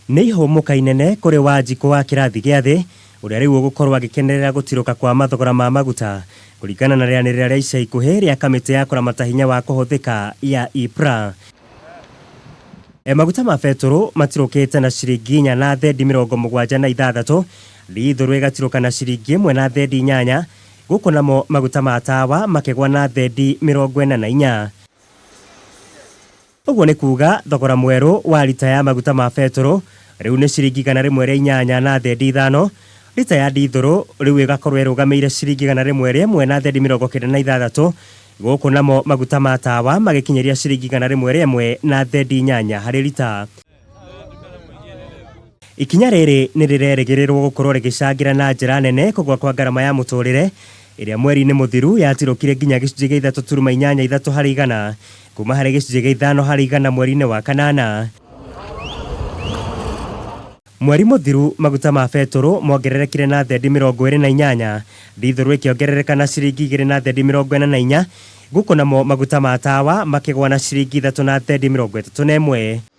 Nĩ ihũmũka inene kũrĩ Wanjikũ wa kĩrathi gĩa thĩ ũrĩa rĩu ũgũkorwo agĩkenerera gũtirũka kwa mathogora ma maguta kũringana na rĩanĩrĩra rĩa ica ikuhĩ rĩa kamĩtĩ ya kũramata hinya wa kũhũthĩka ya EPRA. Maguta ma betũrũ matirũkĩte na ciringi inya na thendi 76, ndithũrũ ĩgatirũka na ciringi ĩmwe na thendi inyanya, gũkũ namo maguta ma tawa makĩgwa na thendi 44. Ũguo nĩ kuuga thogora mwerũ wa rita ya maguta ma betũrũ rĩu nĩ ciringi 108 na thendi ithano, rita ya ndithũrũ rĩu ĩgakorwo ĩrũgamĩire ciringi 101 na thendi 96, gũkũ namo maguta ma tawa magĩkinyĩria ciringi 101 na thendi inyanya harĩ rita. Ikinya rĩrĩ nĩ rĩrerĩgĩrĩrwo gũkorwo rĩgĩcangĩra na njĩra nene kũgũa kwa ngarama ya mũtũrĩre ĩrĩa mweri-inĩ mũthiru yatirũkire nginya gĩcunjĩ gĩa 3.83 harĩ igana kuma harĩ gĩcunjĩ gĩa 5% mweri-inĩ wa kanana. Mweri mũthiru maguta ma betũrũ mongererekire na thendi 28, ndithũrũ ĩkĩongerereka na ciringi igĩrĩ na thendi 44, gũkũ namo maguta ma tawa makĩgũa na ciringi ithatũ na thendi 31.